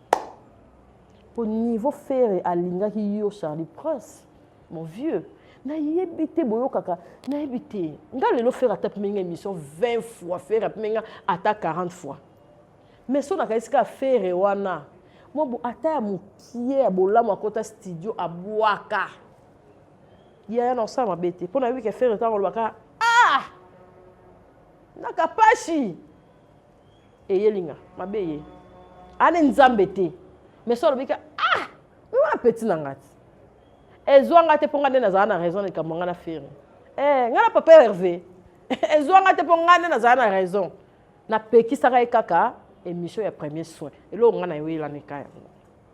mpo niveau fere alingaki yo charlie prince mon vieux nayebi te boyokaka nayebi te nga lelo fere ata apimeli nga émission 20 fois fere apimeli nga ata 40 fois mais so nakanisi kaka fere wana mwa bo ata ya mokie ya bolamu akota studio abwaka yaya na osala mabe te mpo nayebi ke fere ntango olobaka ah nakapashi eyeli nga mabe ye ane nzambe te mais so alobi ka ah wana peti na nga ti ezwa nga te mpo nga nde nazala na raison na likambo nga na fere eh, nga na papa herve ezwa nga te mpo nga nde nazala na raison napekisaka ye kaka émission ya premier soin eloko nga nayoyelaneka yango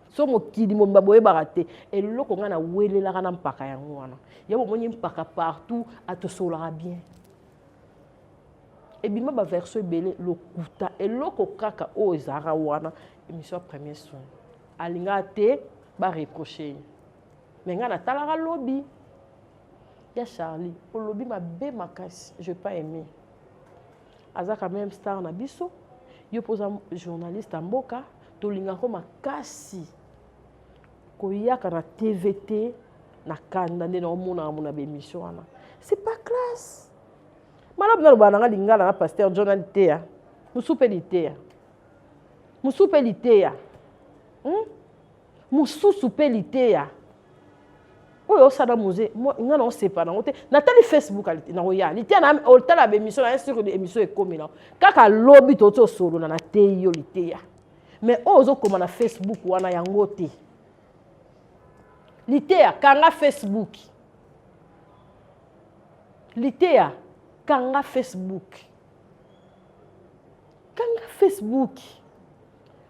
so mokili mobimba boyebaka te eloko nga nawelelaka na mpaka yango wana ya bomoni mpaka partout atosolaka bien ebima baversion ebele lokuta eloko kaka oyo ezalaka wana émission ya premier soin alingaka te bareproche ye. Mais ngai natalaka lobi ya Charlie, olobi mabe makasi, je pas aimé. Aza quand même star na biso, yo mpo oza journaliste ya mboka, tolingako makasi koyaka na TV te na kanda nde naomonaka mona baémission wana, c'est pas classe. Malamu nalobaka nanga lingala na pasteur John aliteya mosusu mpe liteya mosusu mpe liteya, Mosusu mpe liteya oyo osala musée, nga na osepa nango te. Natali Facebook nakoya liteya na otala baémission na ye sur émission ekomi na kaka lobi toti osolola na teyi yo liteya, mais oyo ozokoma na Facebook wana yango te. Liteya, kanga Facebook. Liteya, kanga Facebook, kanga Facebook.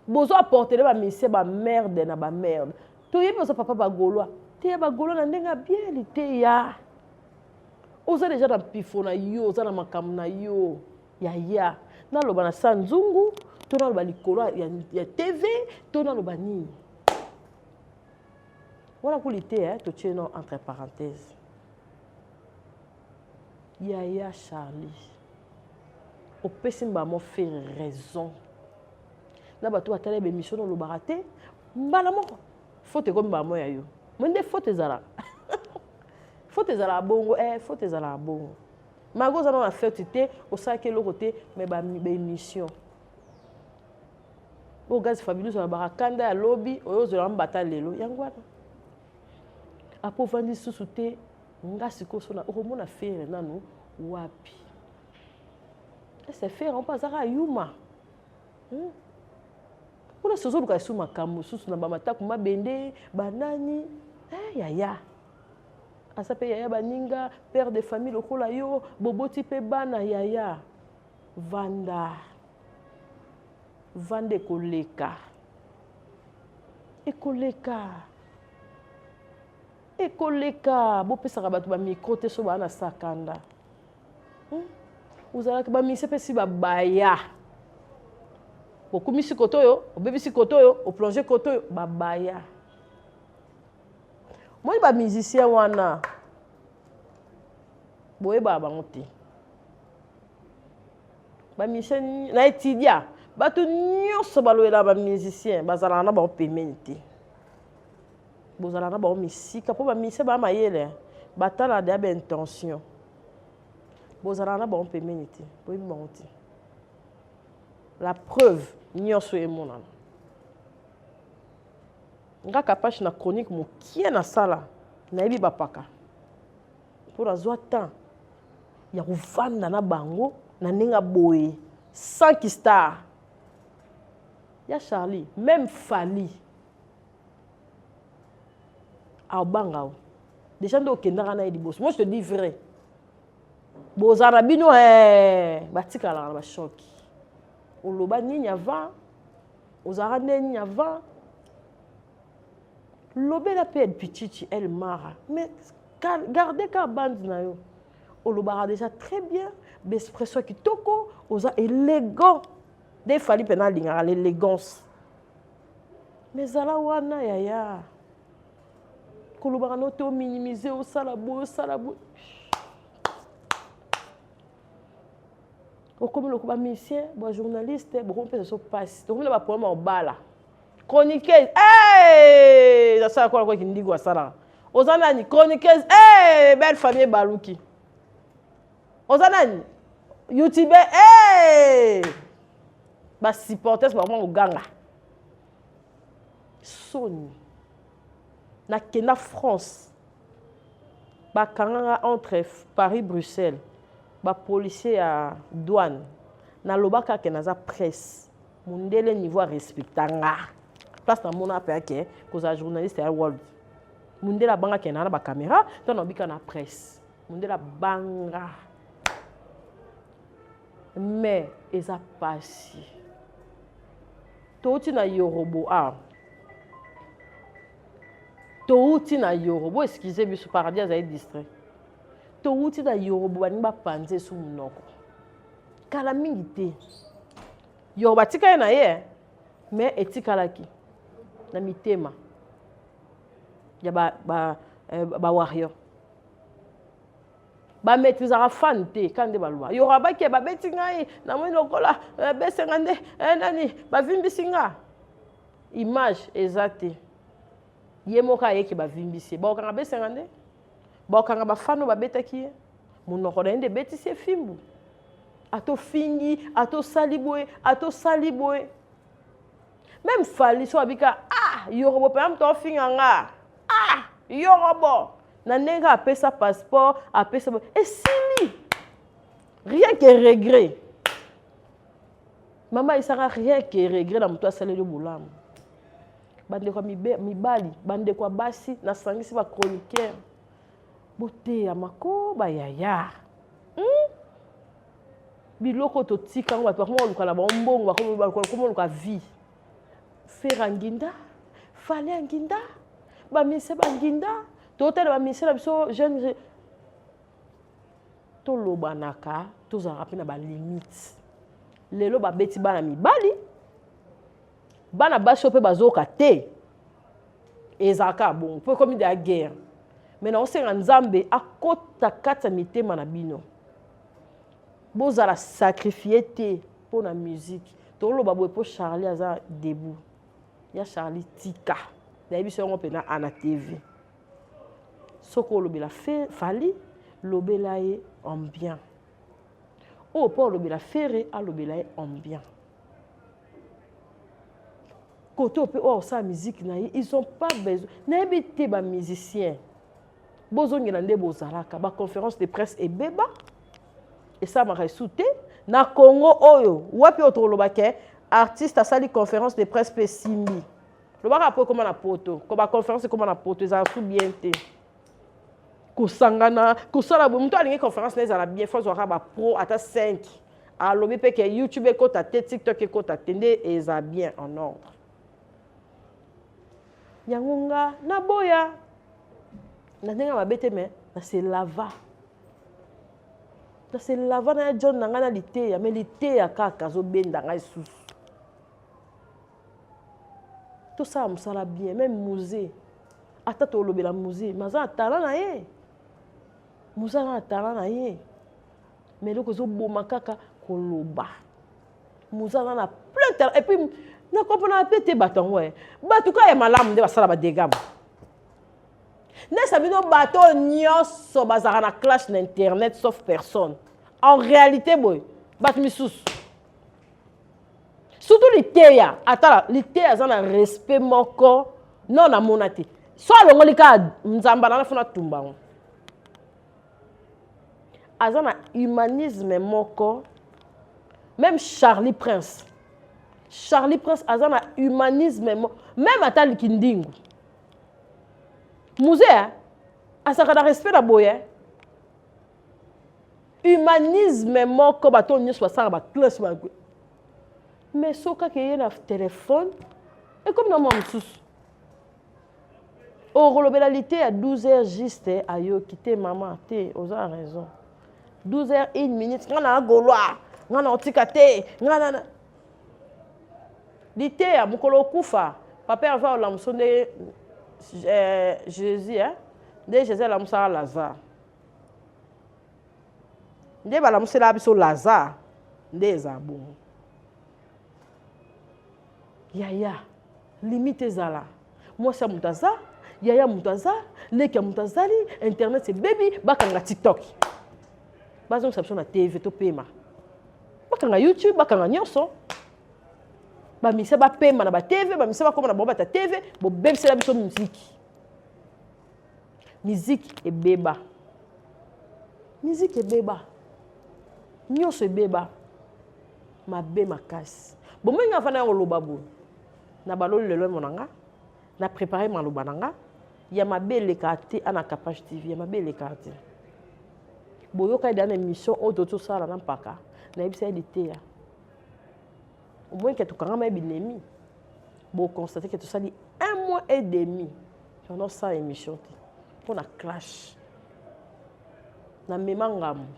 Bozo apportele bamusicien bamerde na bamerde. Toyebi oza papa bagaulois, teya bagaulois na ndenge ya bien. Liteya, oza deja na mpifo na yo, oza na makambo na yo. Yaya, naloba na sa nzungu to naloba likolo ya TV to naloba nini wana kuli te, totie no entre parenthèse. Yaya Charlie, opesi mbamo Ferre raison na bato batala baémission, olobaka te mbala moko faute ekomi mbala ya yo. Mo nde faute ezalaka, faute ezalaka bongo, faute ezalaka bongo. Malgré oza na fête te, osalaki eloko te, mais baémission oyo Gaz Fabulous alobaka, kanda ya lobi oyo ozwelaka mbata lelo, yango wana apo ovandi susu te. Nga sikoyo so okomona Ferre nanu wapi? Ese Ferre mpo azaka yuma, Mpona so ozoluka esu makambo mosusu na bamataku mabende banani, yaya aza mpe yaya baninga, père de famille lokola yo, boboti mpe bana. Yaya, vanda, vanda, ekoleka, ekoleka, ekoleka. Bopesaka bato bamicro te so baa na sakanda, Ozalaki bamise mpe si babaya, okumisi kote oyo, obebisi kote oyo, oplonge kote oyo, babaya. Moi bamusicien wana boyebaka bango te, bamusicien na étudia, bato nyonso balobelaka bamusicien bazalaka na bango pembeni te, bozalaka na bango misika, mpo bamusicien baa mayele, batala deya baintention. Bozalaka na bango pembeni te, boyebi bango te. La preuve, nyonso emonana. Nga Kapache na chronique mokie nasala, nayebi bapaka mpo nazwa temps ya kovanda na bango na ndenge boye sans star ya Charlie. Même Fally aobanga o déjà nde okendaka na ye liboso. Moi je te dis vrai, bozala na bino, batikalaka na bachoc. Oloba nini avant? Ozalaka nde nini avant? Lobela mpe El Pichichi, El Mara, mais garde ka bande na yo. Olobaka déjà très bien, baexpression kitoko, oza élégant nde Fally mpena alingaka l'élégance. Mais zala wana yaya, kolobaka no te, ominimize, osala boye, osala boye, okomi lokola bamusicien, bajournaliste bokomi mpesa so mpasi. Tokomi na baproblème ya obala chroniqueuse, hey! Asala kola koki ndigo asalaka. Oza nani? Chroniqueuse, hey! Belle famille ebaluki. Oza nani? YouTube, hey! Basupporters bakoma koganga soni. Nakenda France, bakanganga entre Paris Bruxelles, bapolicier ya douane. Nalobaka ke naza presse, mondele niveau arespecta nga. Place namona mpe ake kozala journaliste ya world, mondele abangaki na bacaméra to nabika na presse, mondele abanga. Mais eza pasi, touti na Yorobo awa, touti na Yorobo, excuse biso, Paradis azali distrait. Touti na Yorobo, baningi bapanze esu monoko kala mingi te. Yorobo atika ye na ye, mais etikalaki na mitema. Ya ba, ba, eh, ba warrior. Ba maîtrisaka fan te kaka nde baloba yora bake babeti ngai namoni lokola eh, besenga nde eh, nani bavimbisi nga image eza te ye moko ayeki bavimbisi ye bakokanga besenga nde bakokanga bafan oyo babetaki ye monoko na ye nde ebetisi ye fimbu atofingi atosali boye atosali boye meme fali so abika ah yorobo mpenza moto aofinga nga ah yorobo na ndenge apesa passeport apesa esili rien que regret mama ayisaka rien que regret na moto asaleli bolamu bandeko ya mibali bandeko ya basi nasangisi bachroniqueur boteyama ko bayaya hmm? Biloko totika yango bato bakoma koluka na bango mbongo, bakoma koluka vie. Ferre anginda, Fally anginda, ba musiciens banginda, totala ba musiciens na biso jeune tolobanaka, tozalaka mpe na ba limite. Lelo babeti bana mibali, bana basi oyo mpe bazoyoka te, ezalaka bongo mpo ekomi de ya guerre. Mais naosenga Nzambe akota kati ya mitema na bino. Bozala sacrifier te mpo na musique. Toloba boye mpo Charlie aza debout. Ya Charlie tika. Nayebi so yango mpena ana TV. Soki olobela Fally, lobela ye en bien. Oyo mpo olobela Ferre, alobela ye en bien. Kote oyo mpe oyo osala musique na ye, ils ont pas besoin. Nayebi te ba musiciens. Bozongela nde bozalaka ba conférence de presse ebeba esalamaka esu te na Congo oyo wapi oyo tokoloba ke artiste asali conférence de presse mpe esimbi lobaka po ekoma na poto ko ba conférence ekoma na poto ezala su bien te kosangana kosala boye moto alingi conférence na ezala bien fo azwaka ba pro ata 5 alobi mpe ke YouTube ekota te TikTok ekota te nde eza bien en ordre yango nga naboya na ndenge mabe te me na se lava na se lava na ya john na ngai na liteya me liteya kaka azobenda ngai susu tosala mosala bien meme musée ata tolobela musée me aza na talent na ye musée aza na talent na ye me eloko ezoboma kaka koloba Muza aza na plein talent et puis na comprendre pe te bato yango eh. Bato kaka ya malamu nde basala ba dégâts. Nesa bino bato oyo nyonso bazalaka na clash na internet sauf personne. En réalité boye bato misusu surtout liteya atala liteya aza na respect moko non namona te so alongoli kaka nzamba na nafuna tumba yango aza na humanisme moko même Charlie Prince Charlie Prince aza na humanisme moko même ata likindingu musée hein? azalaka na respect na boye humanisme moko bato nyonso basalaka baclasse ba mais soki kaka eye na telefone ekomi na mwa mosusu Okolobela liteya 12 heures juste ayoki te mama te oza na raison 12 heures 1 minute nga na gaulois nga na otika te nga na liteya mokolo okufa papa Herve olamuso nde eh, Jésus eh? nde Jésus alamusaka Lazare nde balamuselaka biso Lazare nde eza bongo yaya limite ezala mwasi ya moto aza yaya moto aza leki ya moto azali internet ebebi bakanga tiktok bazongisa biso na tv topema bakanga youtube bakanga nyonso bamisia bapema na batv bamisia bakoma na bango bata tv bobebisela biso miziki miziki ebeba miziki ebeba nyonso ebeba mabe makasi bomoi nga afanda ya koloba boye na baloli lelo mona nga na prepare maloba na nga ya mabe elekaka te ana capage tv ya mabe elekaka te boyoka eda na émission oyo totosala na mpaka nayebisa ye liteya omoni ke tokangama ye binemi boconstate ke tosali un mois et demi pendant sa émission te mpo na clash na mema ngambo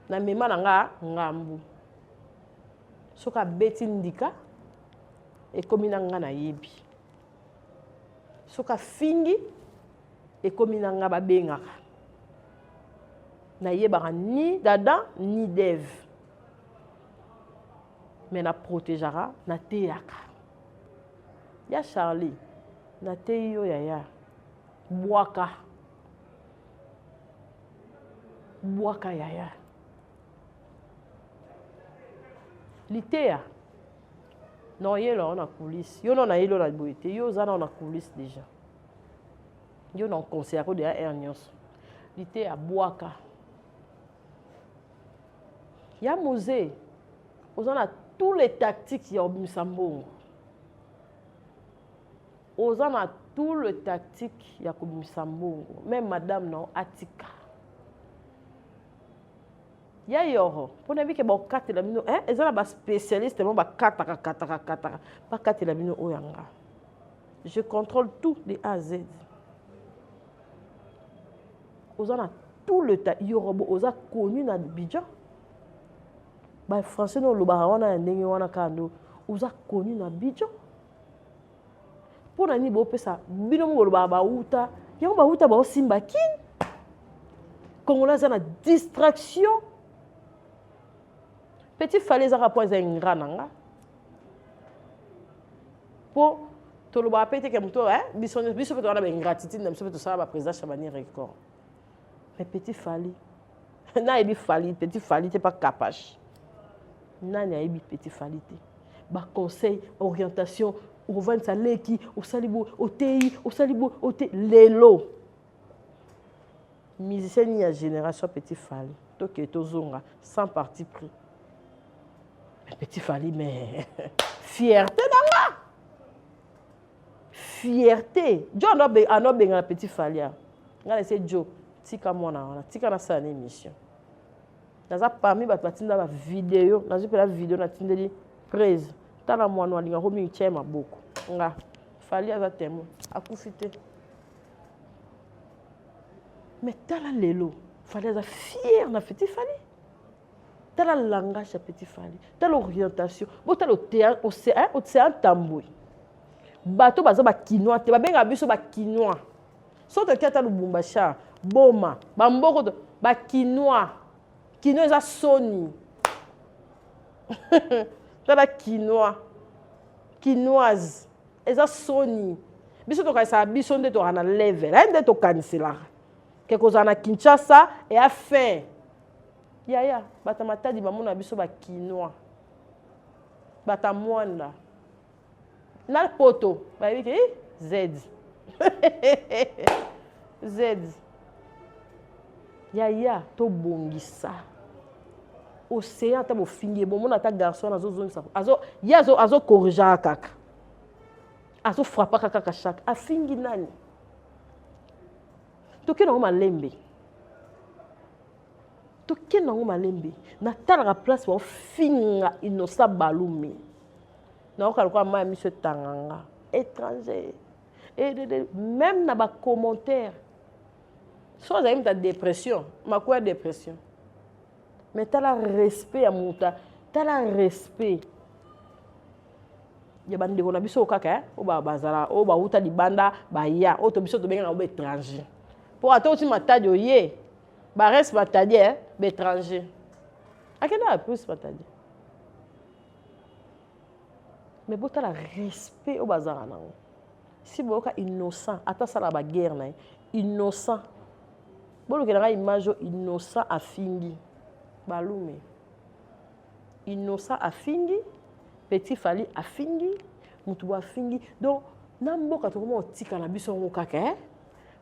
na mema na nga ngambu soki abeti ndika ekomi na nga nayebi Soki afingi ekomi na nga babengaka. Nayebaka ni dada ni dev. Mais na protegeaka, nateyaka. Ya Charlie, nateyi yo yaya. Bwaka. Bwaka yaya. Liteya. Non yelo yango na coulisse. Yo non nayeli yo na boye te. Yo oza nao na coulisse déjà. Yo na conseillaka yo deja heure nyonso. Liteya bwaka. Ya Muze, oza na tous les tactiques ya obimisa mbongo. Oza na tout le tactique ya kobimisa mbongo. Même madame na atika. Ya yoro, mpo nayebi ke bakokatela bino, eh, eza na ba spécialiste mo bakataka kataka kataka, bakatela bino oyo ya nga. Je contrôle tout de A à Z. Oza na tout le temps yorobo oza connu na Abidjan. Ba français no olobaka wana ya ndenge wana kaka ndo oza connu na Abidjan. Mpo na nini bopesa bino moko bolobaka bauta yango bauta baosimba kin congolais aza na distraction petit fale ezaka mpo eza ingrat na nga mpo tolobaka mpe te ke moto eh, biso biso mpe toza na baingratitude na biso mpe tosala baprésident chabani record mais petit fali nayebi fali petit fali te pa kapache nani ayebi petit fali te baconseil orientation okovandisa leki osali boye oteyi osali boye ote lelo musicien nini ya génération petit fali tokee tozonga sans parti pris mais petit fali mais fierté na nga fierté jo anobengana petit fali a nga na ese jo tika mwana wana tika nasala na émission naza parmi bato batinda bavideo nazwi mpena video natindeli prese tala mwana alingako mingi tia ye maboko nga fali aza témoin akufi te mais tala lelo fali aza fier na petit fali tala langage ya petit fali tala orientation botala océan tambwe bato baza bakinois te babengaka biso bakinois soki toki ata lubumbashi boma bamboko bakinois kinois eza soni tala kinois kinoise eza soni biso tokanisaka biso nde tokaka na level aye nde tokaniselaka ke kozala na kinshasa eya fin yaya bato ya matadi bamona biso bakinois bato ya mwanda na poto bayebi ke z z yaya tobongisa océan ata bofingi ye bomona ata garçon wana azozongisa azo ye azokorrigeaka kaka azofrapaka kaka chaque afingi nani tokende yango malembe tokende yango malembe natalaka place baofinga innocent balumi nayoka lokola mai ya miso etanga nga étranger même na bacommentaire so azali moto ya dépression maku ya dépression mais tala respect ya moto tala respect ya bandeko na biso kaka eh, oyo bazala oyo bauta libanda baya oyo to biso tobengaka bango baétranger mpo ata oti matadi oye bares matadi eh, baétranger akenda plus matadi mais botala respect oyo bazala nango si boyoka innocent ata asala baguerre na ye innocent bolukela ngai image oyo innocent afingi balume innocent afingi petit fali afingi motu bo afingi donc na mboka tokoma kotika na biso yango kaka eh?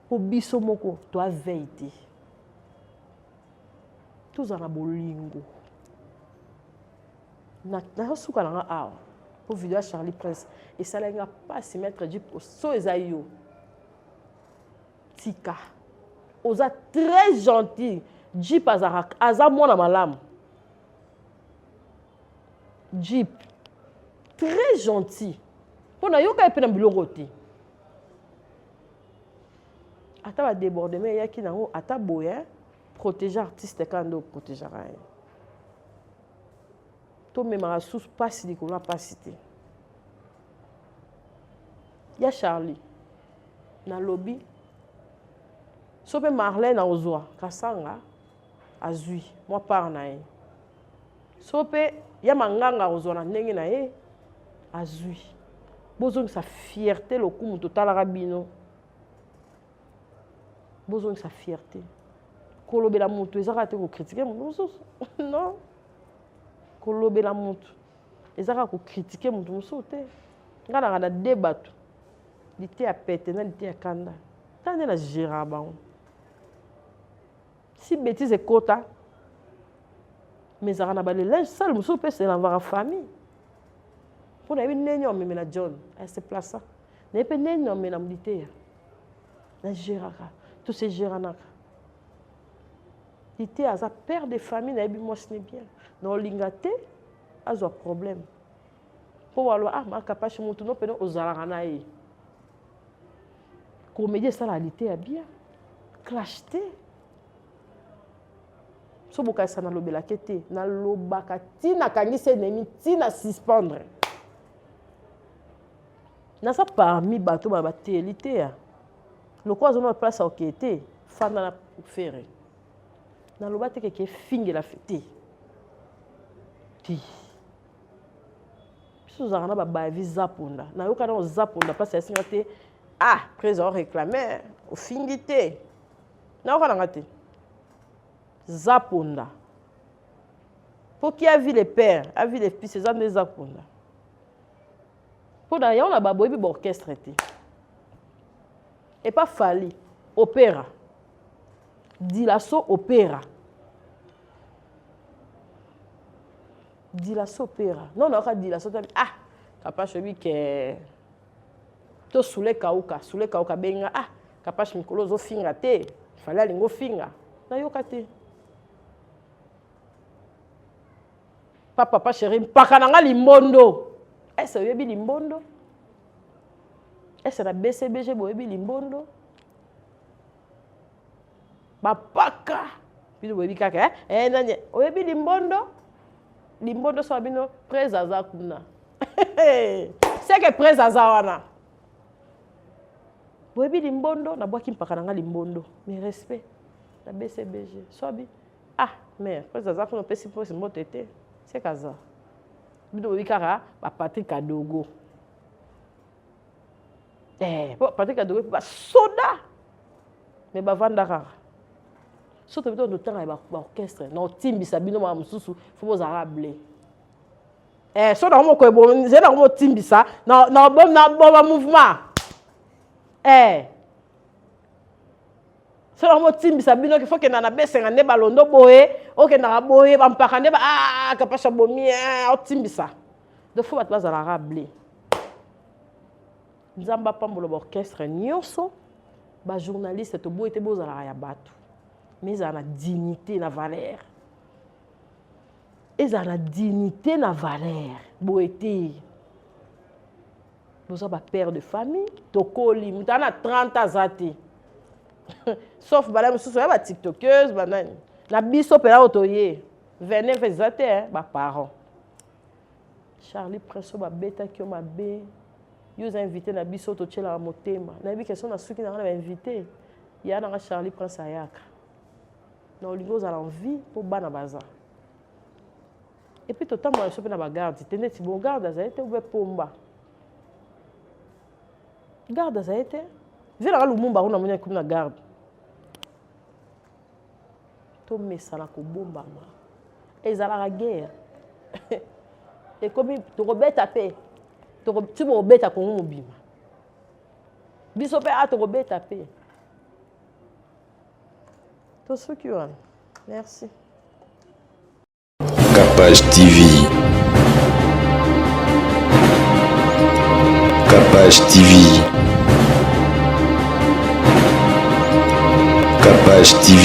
mpo biso moko toaveille te tozala na bolingo nazosuka na nga awa mpo video ya charlie prince esalaki nga mpasi maître jip so eza yo tika oza très gentil jip azalaka aza mwana malamu jip très gentil mpo nayoka ye mpe na biloko te ata badebordement eyaki nango ata boye protéger artiste kaka nde oprotegeaka ye tomemaka susu mpasi likolo ya mpasi te ya charlie. Nalobi so mpe Marlène akozwa Kasanga, azwi mwa part na ye. So mpe ya manganga akozwa na ndenge na ye, azwi. Bozongisa fierté, lokumu totalaka bino. Bozongisa fierté. Kolobela motu eza kaka te kocritiquer motu mosusu, non. Kolobela motu eza kaka kocritiquer motu mosusu te. Ngai naka na de bato lite ya pete na lite ya kanda, tala nde na gérard bango. Si bêtise ekota, mais ezalaka na balinge sale mosusu mpe eselanvaka famille, mpo nayebi ndenge omemela John ase plaça, nayebi mpe ndenge omela liteya. Na géraka, tose géranaka. Liteya aza père de famille, nayebi mwasi ne bien, na olinga te azwa problème mpo waloba: "Ah, makapashi, motu no pene ozalaka na ye." Comédie esalaka liteya bien clash te. So bokanisa nalobelaki te, nalobaka ntina akangisi ennemi, ntina suspendre. Naza parmi bato bana bateli te ya lokola azona place aokee te, fanda na Ferre. Naloba te keke efingela te te. Biso tozalaka na babavi zaponda, nayoka na ozaponda place yasinga te. Ah, président réclame ofingi te, nayoka nanga te zaponda. Mpo qui a vu le père a vu le fils. Eza nde zaponda mpo na yango na baboyebi baorchestre te. Epa Fally opéra dilaso, opéra dilaso, opéra non, nayoka dilaso tabi. Ah, Kapash, oyebi ke to sule kauka, sule kauka benga. Ah, Kapash, mikolo ozofinga te, Fally alingi ofinga, nayoka te. Pa papa chéri, mpaka na nga limbondo, ese oyebi limbondo? Ese na BCBG boyebi limbondo? Bapaka bino boyebi kaka, eh? Eh, nani oyebi limbondo? Limbondo so bino prese aza kuna, seke prese aza wana. Boyebi limbondo? Nabwaki mpaka na nga limbondo, mais respect na BCBG swabi. Ah, mais prese aza kuna, opesi mposi mbote te, seke aza. Bino boyebi kaka bapatrik Kadogo. Eh, po Patrik Kadogo mpe basoda me bavanda kaka. So tobi to totanga ya baorchestre na otimbisa bino maka mosusu, fo bozalaka ble. Eh, so nango moko nzela nango motimbisa na boma mouvement. Eh, so nango motimbisa bino ke fo kenda na besenga nde balondo boye, okendaka boye, bampaka nde ah, Kapasha bomi otimbisa. Donc fo bato bazalaka ble. Nzambe apambola baorchestre nyonso. Bajournaliste, toboyi te bozalaka ya bato, mais ezala na dignité na valeur, ezala na dignité na valeur. Boye te, boza bapère de famille. Tokoli, moto aza na 30 aza te, sauf bala mosusu oya batiktokeuse banani na biso mpena oyo toye 29 eza te. Baparent Charlie Prince oyo babetaki yo mabe, yo oza invité na biso, totielaka motema. Nayebi question na suki nanga na bainvité ya nanga. Charlie Prince ayaka na olingi ozala en vie mpo bana baza. Et puis totambola biso mpe na bagarde te, neti bon garde azali te, ube pomba garde azali te. Vie nanga Lumumba kuna moni akomi na garde. Tomesana kobombama, ezalaka guerre ekomi, tokobeta mpe ti bokobeta Kongo mobima, biso mpe a tokobeta mpe. Tosuki wana, merci. Capage TV. Capage TV. Capage TV.